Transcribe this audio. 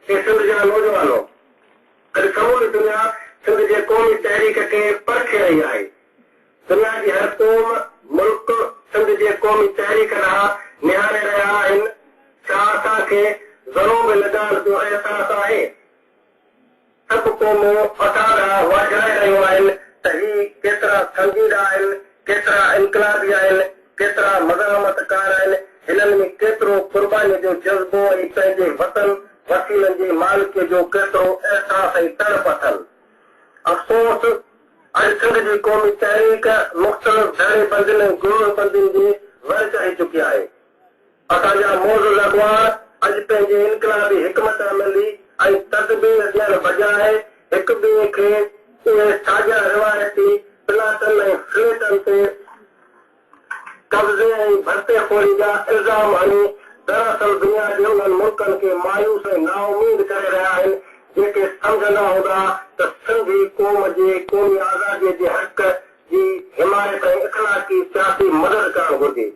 اي سنڌ جا نوجوانو! اڄ سموري دنيا سنڌ جي قومي تحريڪ کي پرکي رهي آهي. دنيا جي هر قوم، ملڪ سنڌ جي قومي تحريڪ ڏانهن نهاري رهيا آهن. ڇا اسان کي ذرو به ان ڳالهه جو احساس آهي؟ سڀ قومون اسان ڏانهن واجهائي رهيون آهن ته هي ڪيترا سنجيده آهن، ڪيترا انقلابي آهن، ڪيترا مزاحمت ڪار آهن، هنن ۾ ڪيترو قربانيء جو جذبو ۽ پنهنجي وطن، وسيلن جي مالڪيء جو ڪيترو احساس ۽ تڙپ اٿن. افسوس! اڄ سنڌ جي قومي تحريڪ مختلف ڌڙي بندين ۽ گروهه بندين جي ور چڙهي چڪي آهي. اسان جا معزز اڳواڻ اڄ پنهنجي انقلابي حڪمت عملي ۽ تدبير ڏيڻ بجاء هڪ ٻئي کي اهي ساڳيا روايتي پلاٽن ۽ فليٽن تي قبضي ۽ ڀتي خوري جا الزام هڻي دراصل دنيا جي انهن ملڪن کي مايوس ۽ نااميد ڪري رهيا آهن جيڪي سمجهندا هوندا ته سنڌي قوم جي قومي آزادي جي حق جي حمايت ۽ اخلاقي سياسي مدد ڪرڻ گهرجي.